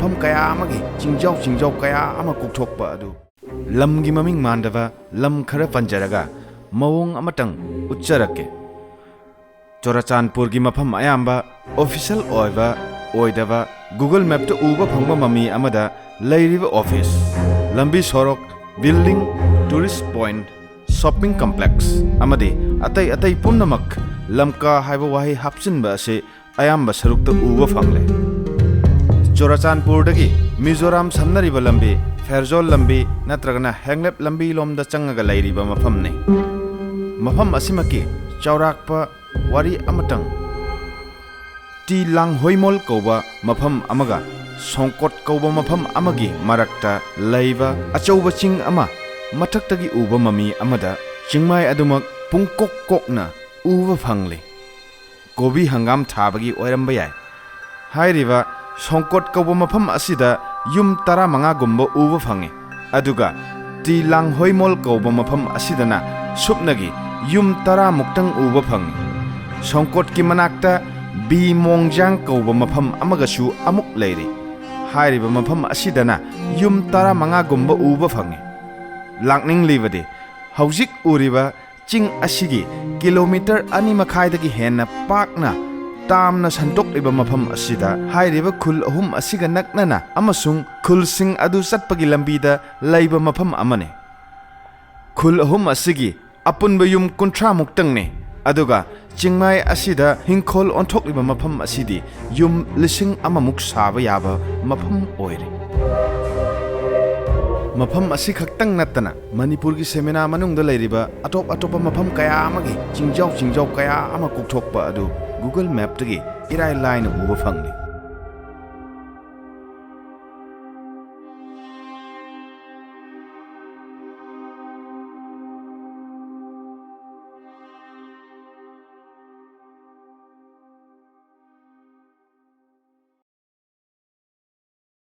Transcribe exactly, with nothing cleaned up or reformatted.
ꯃꯐꯝ ꯀꯌꯥ ꯑꯃꯒꯤ ꯆꯤꯡꯖꯥꯎ ꯆꯤꯡꯖꯥꯎ ꯀꯌꯥ ꯑꯃ ꯀꯣꯛꯊꯣꯛꯄ ꯑꯗꯨ꯫ ꯂꯝꯒꯤ ꯃꯃꯤꯡ ꯃꯥꯟꯗꯕ ꯂꯝ ꯈꯔ ꯄꯟꯖꯔꯒ ꯃꯑꯣꯡ ꯑꯃꯇꯪ ꯎꯠꯆꯔꯛꯀꯦ꯫ ꯆꯨꯔꯥꯆꯥꯟꯄꯨꯔꯒꯤ ꯃꯐꯝ ꯑꯌꯥꯝꯕ ꯑꯣꯐꯤꯁꯤꯌꯦꯜ ꯑꯣꯏꯕ ꯑꯣꯏꯗꯕ Google Mapꯇ ꯎꯕ ꯐꯪꯕ ꯃꯃꯤ ꯑꯃꯗ ꯂꯩꯔꯤꯕ ꯑꯣꯐꯤꯁ, ꯂꯝꯕꯤ ꯁꯣꯔꯣꯛ, building, tourist point, shopping complex ꯑꯃꯗꯤ ꯑꯇꯩ ꯑꯇꯩ ꯄꯨꯝꯅꯃꯛ ꯂꯝꯀꯥ ꯍꯥꯏꯕ ꯋꯥꯍꯩ ꯍꯥꯞꯆꯤꯟꯕ ꯑꯁꯤ ꯑꯌꯥꯝꯕ ꯁꯔꯨꯛꯇ ꯎꯕ ꯐꯪꯂꯦ꯫ ꯆꯨꯔꯥꯆꯥꯟꯄꯨꯔꯗꯒꯤ ꯃꯤꯖꯣꯔꯥꯝ ꯁꯝꯅꯔꯤꯕ ꯂꯝꯕꯤ ꯐꯦꯔꯖꯣꯜ ꯂꯝꯕꯤ ꯅꯠꯇ꯭ꯔꯒꯅ ꯍꯦꯡꯂꯦꯞ ꯂꯝꯕꯤ ꯂꯣꯝꯗ ꯆꯪꯉꯒ ꯂꯩꯔꯤꯕ ꯃꯐꯝꯅꯤ꯫ ꯃꯐꯝ ꯑꯁꯤꯃꯛꯀꯤ ꯆꯥꯎꯔꯥꯛꯄ ꯋꯥꯔꯤ ꯑꯃꯇꯪ꯫ ꯇꯤ ꯂꯥꯡꯍꯣꯏꯃꯣꯜ ꯀꯧꯕ ꯃꯐꯝ ꯑꯃꯒ ꯁꯣꯡꯀꯣꯠ ꯀꯧꯕ ꯃꯐꯝ ꯑꯃꯒꯤ ꯃꯔꯛꯇ ꯂꯩꯕ ꯑꯆꯧꯕ ꯆꯤꯡ ꯑꯃ ꯃꯊꯛꯇꯒꯤ ꯎꯕ ꯃꯃꯤ ꯑꯃꯗ ꯆꯤꯡꯃꯥꯏ ꯑꯗꯨꯃꯛ ꯄꯨꯡꯀꯣꯛ ꯀꯣꯛꯅ ꯎꯕ ꯐꯪꯂꯤ꯫ ꯀꯣꯕꯤ ꯍꯪꯒꯥꯝ ꯊꯥꯕꯒꯤ ꯑꯣꯏꯔꯝꯕ ꯌꯥꯏ꯫ ꯍꯥꯏꯔꯤꯕ ꯁꯣꯡꯀꯣꯠ ꯀꯧꯕ ꯃꯐꯝ ꯑꯁꯤꯗ ꯌꯨꯝ ꯇꯔꯥꯃꯉꯥꯒꯨꯝꯕ ꯎꯕ ꯐꯪꯉꯤ꯫ ꯑꯗꯨꯒ ꯇꯤ ꯂꯥꯡꯍꯣꯏꯃꯣꯜ ꯀꯧꯕ ꯃꯐꯝ ꯑꯁꯤꯗꯅ ꯁꯨꯞꯅꯒꯤ ꯌꯨꯝ ꯇꯔꯥꯃꯨꯛꯇꯪ ꯎꯕ ꯐꯪꯉꯤ꯫ ꯁꯣꯡꯀꯣꯠꯀꯤ ꯃꯅꯥꯛꯇ ꯕꯤ ꯃꯣꯡꯖꯥꯡ ꯀꯧꯕ ꯃꯐꯝ ꯑꯃꯒꯁꯨ ꯑꯃꯨꯛ ꯂꯩꯔꯤ꯫ ꯍꯥꯏꯔꯤꯕ ꯃꯐꯝ ꯑꯁꯤꯗꯅ ꯌꯨꯝ ꯇꯔꯥꯃꯉꯥꯒꯨꯝꯕ ꯎꯕ ꯐꯪꯉꯤ꯫ ꯂꯥꯛꯅꯤꯡꯂꯤꯕꯗꯤ ꯍꯧꯖꯤꯛ ꯎꯔꯤꯕ ꯆꯤꯡ ꯑꯁꯤꯒꯤ ꯀꯤꯂꯣꯃꯤꯇꯔ ꯑꯅꯤ ꯃꯈꯥꯏꯗꯒꯤ ꯍꯦꯟꯅ ꯄꯥꯛꯅ ꯇꯥꯝꯅ ꯁꯟꯗꯣꯛꯂꯤꯕ ꯃꯐꯝ ꯑꯁꯤꯗ ꯍꯥꯏꯔꯤꯕ ꯈꯨꯜ ꯑꯍꯨꯝ ꯑꯁꯤꯒ ꯅꯛꯅꯅ ꯑꯃꯁꯨꯡ ꯈꯨꯜꯁꯤꯡ ꯑꯗꯨ ꯆꯠꯄꯒꯤ ꯂꯝꯕꯤꯗ ꯂꯩꯕ ꯃꯐꯝ ꯑꯃꯅꯤ꯫ ꯈꯨꯜ ꯑꯍꯨꯝ ꯑꯁꯤꯒꯤ ꯑꯄꯨꯟꯕ ꯌꯨꯝ ꯀꯨꯟꯊ꯭ꯔꯥ ꯃꯨꯛꯇꯪꯅꯤ꯫ ꯑꯗꯨꯒ ꯆꯤꯡꯃꯥꯏ ꯑꯁꯤꯗ ꯍꯤꯡꯈꯣꯜ ꯑꯣꯟꯊꯣꯛꯂꯤꯕ ꯃꯐꯝ ꯑꯁꯤꯗꯤ ꯌꯨꯝ ꯂꯤꯁꯤꯡ ꯑꯃꯃꯨꯛ ꯁꯥꯕ ꯌꯥꯕ ꯃꯐꯝ ꯑꯣꯏꯔꯦ꯫ ꯃꯐꯝ ꯑꯁꯤꯈꯛꯇꯪ ꯅꯠꯇꯅ ꯃꯅꯤꯄꯨꯔꯒꯤ ꯁꯦꯃꯤꯅꯥ ꯃꯅꯨꯡꯗ ꯂꯩꯔꯤꯕ ꯑꯇꯣꯞ ꯑꯇꯣꯞꯄ ꯃꯐꯝ ꯀꯌꯥ ꯑꯃꯒꯤ ꯆꯤꯡꯖꯥꯎ ꯆꯤꯡꯖꯥꯎ ꯀꯌꯥ ꯑꯃ ꯀꯣꯛꯊꯣꯛꯄ ꯑꯗꯨ Google Mapꯇꯒꯤ ꯏꯔꯥꯏ ꯂꯥꯏꯅ ꯎꯕ ꯐꯪꯂꯤ꯫